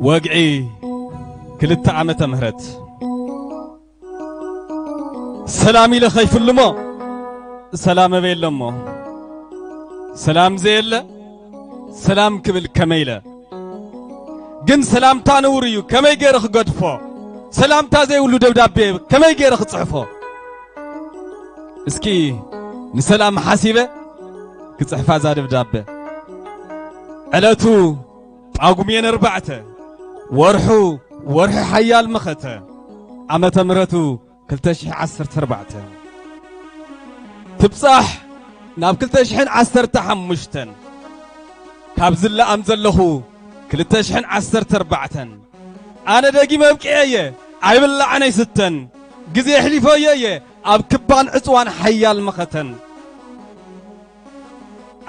ወግዒ ክልተ ዓመተ ምህረት ሰላም ኢለ ከይፍልሞ ሰላም ኣበይ ኣለሞ? ሰላም ዘየለ ሰላም ክብል ከመይ ኢለ? ግን ሰላምታ ነውር እዩ፣ ከመይ ገይረ ክገድፎ? ሰላምታ ዘይብሉ ደብዳቤ ከመይ ገይረ ክጽሕፎ? እስኪ ንሰላም ሓሲበ ክጽሕፋ እዛ ደብዳበ። ዕለቱ ጳጉሜን ኣርባዕተ፣ ወርሑ ወርሒ ሓያል መኸተ፣ ዓመተ ምሕረቱ ክልተ ሽሕ ዓሰርተ ኣርባዕተ ትብጻሕ ናብ ክልተ ሽሕን ዓሰርተ ሓሙሽተን ካብ ዝለኣም ዘለኹ ክልተ ሽሕን ዓሰርተ ኣርባዕተን ኣነ ደጊመ ኣብቂዐ እየ ኣይብላዕን ኣይስተን ግዜ ኣሕሊፈዮ እየ ኣብ ክባን ዕጽዋን ሓያል መኸተን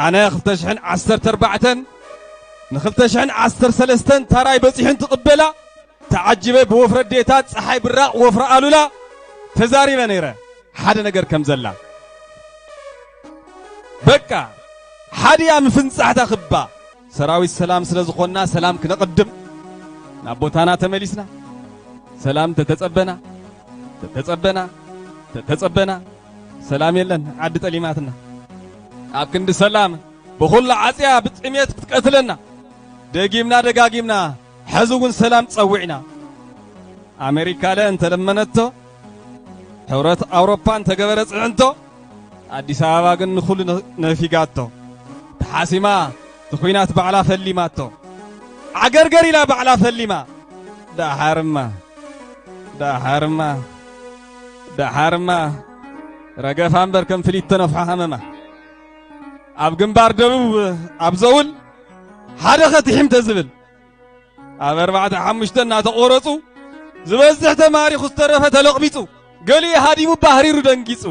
ኣነ ክልተ ሽሕን ዓሰርተ ኣርባዕተን ንክልተ ሽሕን ዓሰርተ ሰለስተን ታራይ በጺሑ እንትቕበላ ተዓጂበ ብወፍሪ ኣዴታት ጸሓይ ብራቕ ወፍሪ ኣሉላ ተዛሪበ ነይረ ሓደ ነገር ከም ዘላ በቃ ሓድያ ምፍንጻሕታ ክባ ሰራዊት ሰላም ስለ ዝኾንና ሰላም ክነቕድም ናብ ቦታና ተመሊስና ሰላም ተተጸበና ተተጸበና ተተጸበና ሰላም የለን ዓዲ ጠሊማትና ኣብ ክንዲ ሰላም ብኹላ ዓጽያ ብጥሜት ክትቀትለና ደጊምና ደጋጊምና ሕዚ እውን ሰላም ጸዊዕና ኣሜሪካለ እንተለመነቶ ሕብረት ኣውሮፓ እንተገበረ ጽዕንቶ ኣዲስ ኣበባ ግን ንኹሉ ነፊጋቶ ተሓሲማ ትኹናት ባዕላ ፈሊማቶ ዓገርገር ኢላ ባዕላ ፈሊማ ዳሓርማ ዳሓርማ ዳሓርማ ረገፋ እምበር ከም ፍሊት ተነፍሖ ሃመማ ኣብ ግንባር ደቡብ ኣብ ዘውል ሓደ ኸትሒም ተዝብል ኣብ ኣርባዕተ ሓሙሽተ እናተቖረጹ ዝበዝሕ ተማሪኹ ዝተረፈ ተለቕቢጹ ገሊኡ ሃዲሙ ባህሪሩ ደንጊጹ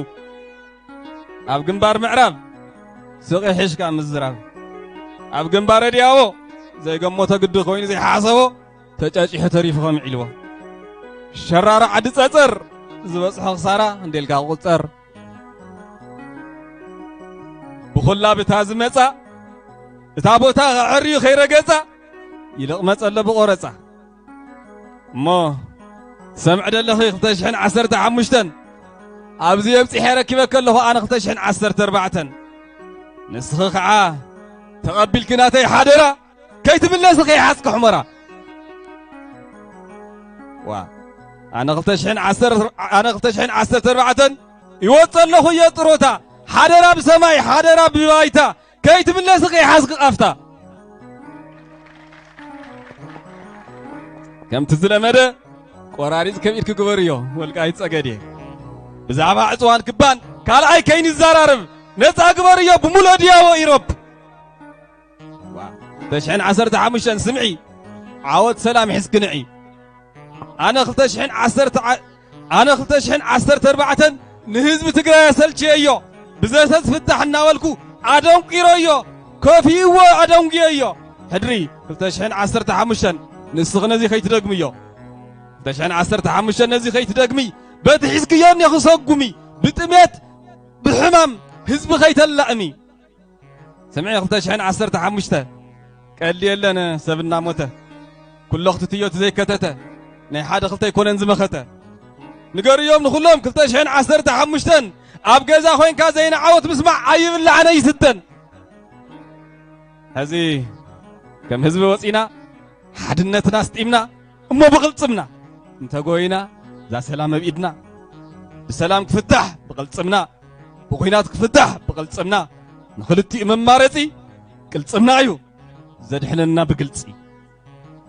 ኣብ ግንባር ምዕራብ ስቕ ሒሽካ ምዝራብ ኣብ ግንባር ኣድያቦ ዘይገመቶ ግዲ ኮይኑ ዘይሓሰቦ ተጫጭሑ ተሪፉ ከም ዒልቦ ሸራሮ ዓዲ ጸጸር ዝበጽሖ ክሳራ እንዴልካ ቁጸር ብኹላ ብታ ዝመጻ እታ ቦታ ከዐርዩ ከይረገጻ ይልቕመጸ ኣሎ ብቆረጻ እሞ ትሰምዕ ደለኺ ክልተ ሽሕን ዓሰርተ ሓሙሽተን ኣብዚ የብጺሐ ረኪበ ከለኹ ኣነ ክልተ ሽሕን ዓሰርተ ኣርባዕተን ንስኺ ከዓ ተቐቢልኪ ናተይ ሓደራ ከይትምለሲ ከይሓዝኪ ሕመራ ዋ ኣነ ክልተ ሽሕን ዓሰርተ ኣነ ክልተ ሽሕን ዓሰርተ ኣርባዕተን ይወጽእ ኣለኹ እየ ጥሮታ ሓደራ ብሰማይ ሓደራ ብባይታ ከይትምለሲ ከይሓዝኪ ቃፍታ ከምቲ ዝለመደ ቆራሪጽ ከም ኢድኪ ግበርዮ ወልቃይት ጸገዴ ብዛዕባ ዕጽዋን ክባን ካልኣይ ከይንዘራረብ ነጻ ግበርዮ ብሙሉእ ድያቦ ኢሮፕ ተሽሕን ዓሰርተ ሓሙሽተን ስምዒ ዓወት ሰላም ሒዝኪ ንዒ ኣነ ክልተ ሽሕን ዓሰርተ ኣነ ክልተ ሽሕን ዓሰርተ ኣርባዕተን ንህዝቢ ትግራይ ኣሰልችየዮ ብዘተ ዝፍታሕ እናበልኩ ኣደንቂረዮ ከፊእዎ ኣደንጉየዮ ሕድሪ ክልተ ሽሕን ዓሰርተ ሓሙሽተን ንስኺ ነዚ ከይትደግምዮ ክልተ ሽሕን ዓሰርተ ሓሙሽተን ነዚ ከይትደግሚ በቲ ሒዝክዮ እኒኹ ሰጉሚ ብጥሜት ብሕማም ህዝቢ ከይተላእሚ ስምዒ ክልተ ሽሕን ዓሰርተ ሓሙሽተ ቀልዲ የለን ሰብ እናሞተ ኩሎ ክትትዮ እቲ ዘይከተተ ናይ ሓደ ክልተ ኣይኮነን ዝመኸተ ንገርዮም ንኹሎም ክልተ ሽሕን ዓሰርተ ሓሙሽተን ኣብ ገዛ ኮይንካ ዘይንዓወት ምስማዕ ኣይብላዕን ኣይስተን ሕዚ ከም ህዝቢ ወፂና ሓድነትና ኣስጢምና እሞ ብቕልጽምና እንተጎይና እዛ ሰላም ኣብ ኢድና ብሰላም ክፍታሕ ብቕልጽምና ብኹናት ክፍታሕ ብቕልጽምና ንኽልቲኡ መማረጺ ቅልጽምና እዩ ዘድሕነና ብግልጺ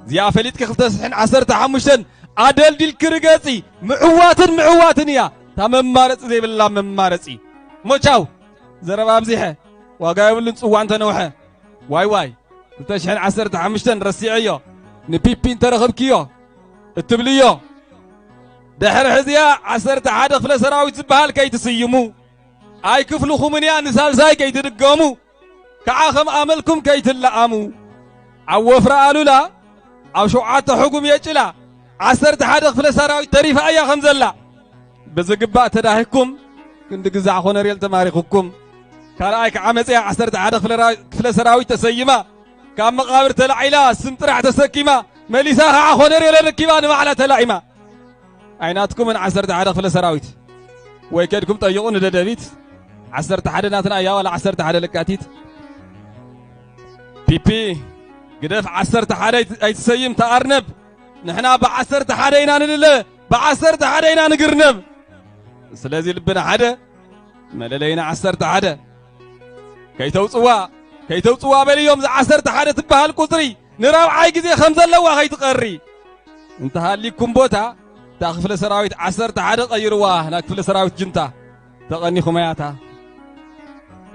እዚኣ ፈሊጥኪ ክልተ ሽሕን ዓሰርተ ሓሙሽተን ኣደልዲልኪ ርገጺ ምዕዋትን ምዕዋትን እያ እታ መማረጺ ዘይብላ መማረጺ ሞቻው ዘረባ ኣብዚሐ ዋጋ የብሉን ጽዋዕ እንተነውሐ ዋይ ዋይ ክልተ ሽሕን ዓሰርተ ሓሙሽተን ረሲዐዮ ንፒፒ እንተረኸብክዮ እትብልዮ ድሕሪ ሕዚያ ዓሰርተ ሓደ ክፍለ ሰራዊት ዝበሃል ከይትስይሙ ኣይክፍልኹምን እያ ንሳልሳይ ከይትድገሙ ከዓ ከም ኣመልኩም ከይትለኣሙ ኣብ ወፍሪ ኣሉላ ኣብ ሸውዓተ ሕጉም የጭላ ዓሰርተ ሓደ ክፍለ ሰራዊት ተሪፋ እያ ከም ዘላ ብዝግባእ ተዳሂኩም ክንዲ ግዛዕ ኮነሬል ተማሪኹኩም ካልኣይ ከዓ መፅያ ዓሰርተ ሓደ ክፍለ ሰራዊት ተሰይማ ካብ መቓብር ተላዒላ ስም ጥራሕ ተሰኪማ መሊሳ ከዓ ኮነሬለ ረኪባ ንባዕላ ተላኢማ። ኣይናትኩምን ዓሰርተ ሓደ ክፍለ ሰራዊት። ወይ ከድኩም ጠይቑ ንደደቢት። ዓሰርተ ሓደ ናትና እያ ዋላ ዓሰርተ ሓደ ለካቲት። ፒፒ ግደፍ ዓሰርተ ሓደ ኣይት-፣ ኣይትሰይም ተኣርነብ። ንሕና ብዓሰርተ ሓደ ኢና ንልለ፣ ብዓሰርተ ሓደ ኢና ንግርነብ። ስለዚ ልብና ሓደ፣ መለለይና ዓሰርተ ሓደ። ከይተውፅዋ፣ ከይተውፅዋ በልዮም ዝዓሰርተ ሓደ ትበሃል ቁፅሪ ንራብዓይ ግዜ ከም ዘለዋ ከይትቐሪ። እንተሃሊኩም ቦታ፣ እታ ክፍለ ሰራዊት ዓሰርተ ሓደ ቀይርዋ ናብ ክፍለ ሰራዊት ጅንታ። ተቐኒኹም እያ እታ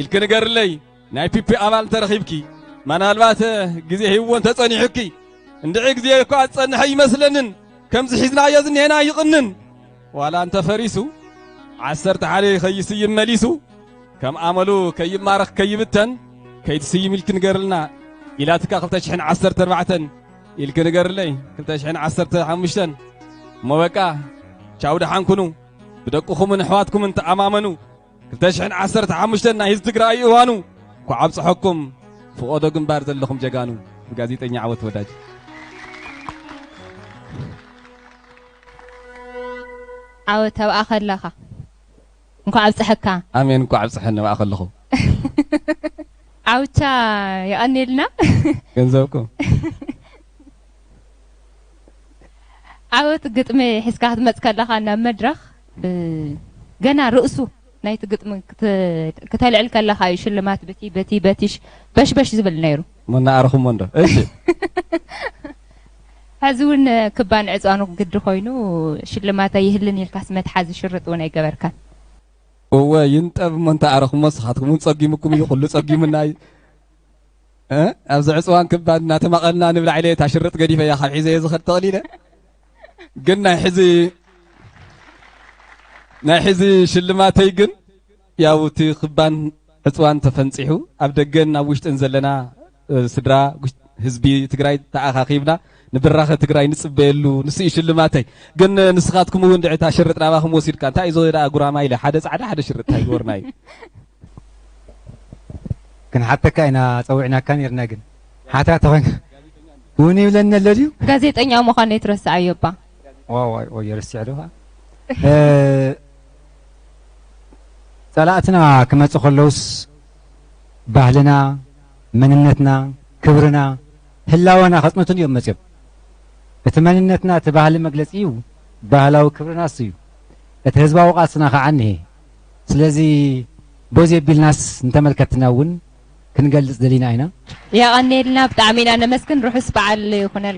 ኢልኪ ንገርለይ። ናይ ፒፒ ኣባል እንተረኺብኪ፣ ምናልባት ግዜ ሂብዎ እንተጸኒሑኪ፣ እንድዒ ግዜ እኳ ዝጸንሐ ኣይመስለንን። ከምዚ ሒዝናዮ ዝኔና ይቕንን። ዋላ እንተፈሪሱ፣ ዓሰርተ ሓደ ከይስይም መሊሱ፣ ከም ኣመሉ ከይማረኽ ከይብተን፣ ከይትስይም ኢልኪ ንገርልና። ኢላትካ ክልተ ሽሕን ዓሰርተ ኣርባዕተን ኢልኪ ንገርለይ፣ ክልተ ሽሕን ዓሰርተ ሓሙሽተን። እሞ በቃ፣ ቻው ደሓን ኩኑ። ብደቅኹምን ኣሕዋትኩምን ተኣማመኑ። ክልተ ሽሕን ዓሰርተ ሓሙሽተን ናይ ህዝቢ ትግራይ እዋኑ። እንኳዕ ኣብፀሐኩም። ፍቆዶ ግንባር ዘለኹም ጀጋኑ። ብጋዜጠኛ ዓወት ወዳጅ። ዓወት ኣብኣ ከለኻ እንኳዕ ኣብፀሐካ። ኣሜን፣ እንኳዕ ኣብፀሐኒ ኣብኣ ከለኹ። ዓውቻ የቐኔልና። ገንዘብኩም። ዓወት ግጥሚ ሒዝካ ክትመጽእ ከለኻ ናብ መድረኽ፣ እ፣ ገና ርእሱ ናይቲ ግጥሚ ክተ-፣ ክተልዕል ከለኻ እዩ ሽልማት በቲ፣ በቲ፣ በቲ ሽ-፣ በሽበሽ ዝብል ነይሩ። እሞ እናኣረኹሞ እንዶ። እሺ። ሕዚ እውን ክባን ዕፅዋኑ ግዲ ኮይኑ ሽልማት ኣይህልን ኢልካስ መትሓዚ ሽርጥ እውን ኣይገበርካን። እወ፣ ይንጠብ እሞ እንተኣረኹሞ ንስኻትኩም እውን ጸጊሙኩም እዩ፣ ኩሉ ጸጊሙና እዩ። እ? ኣብዚ ዕፅዋን ክባን እናተማቐልና ንብላዕ ኢለ እታ ሽርጥ ገዲፈያ ካብ ሒዘዮ ዝኸድ ተቕሊለ። ግን ናይ ሕዚ፣ ናይ ሕዚ ሽልማተይ ግን ያው እቲ ክባን ዕፅዋን ተፈንፂሑ ኣብ ደገን ኣብ ውሽጥን ዘለና፣ እ፣ ስድራ ጉሽ-፣ ህዝቢ ትግራይ ተኣኻኺብና ንብራኸ ትግራይ ንፅበየሉ፣ ንሱ እዩ ሽልማተይ። ግን ንስኻትኩም እውን ድዕታ ሽርጥ ናባኹም ወሲድካ እንታይ እዩ ዝኸዳ ጉራማይለ ሓደ ፃዕዳ ሓደ ሽርጥ እንታይ ይጎርና እዩ? ክንሓተካ ኢና ጸዊዕናካ ነርና ግን ሓታ ተኾይና እውን ይብለኒ ኣሎ ድዩ? ጋዜጠኛ ምዃነይ ትረስዓዮ እባ። ዋዋይ ወይ ረሲዐ ዶ ኸዓ? እ፣ ጸላእትና ክመጹ ከለውስ ባህልና፣ መንነትና፣ ክብርና፣ ህላወና ከጽንቱን እዮም መጺኦም። እቲ መንነትና እቲ ባህሊ መግለጺ እዩ፣ ባህላዊ ክብርና እሱ እዩ። እቲ ህዝባዊ ቃልስና ኸዓ እኒሄ። ስለዚ በዚ ኣቢልናስ ንተመልከትና እውን ክንገልጽ ደሊና ኢና። የቐንየልና፣ ብጣዕሚ ኢና ነመስግን። ርሑስ በዓል ይኹነልና።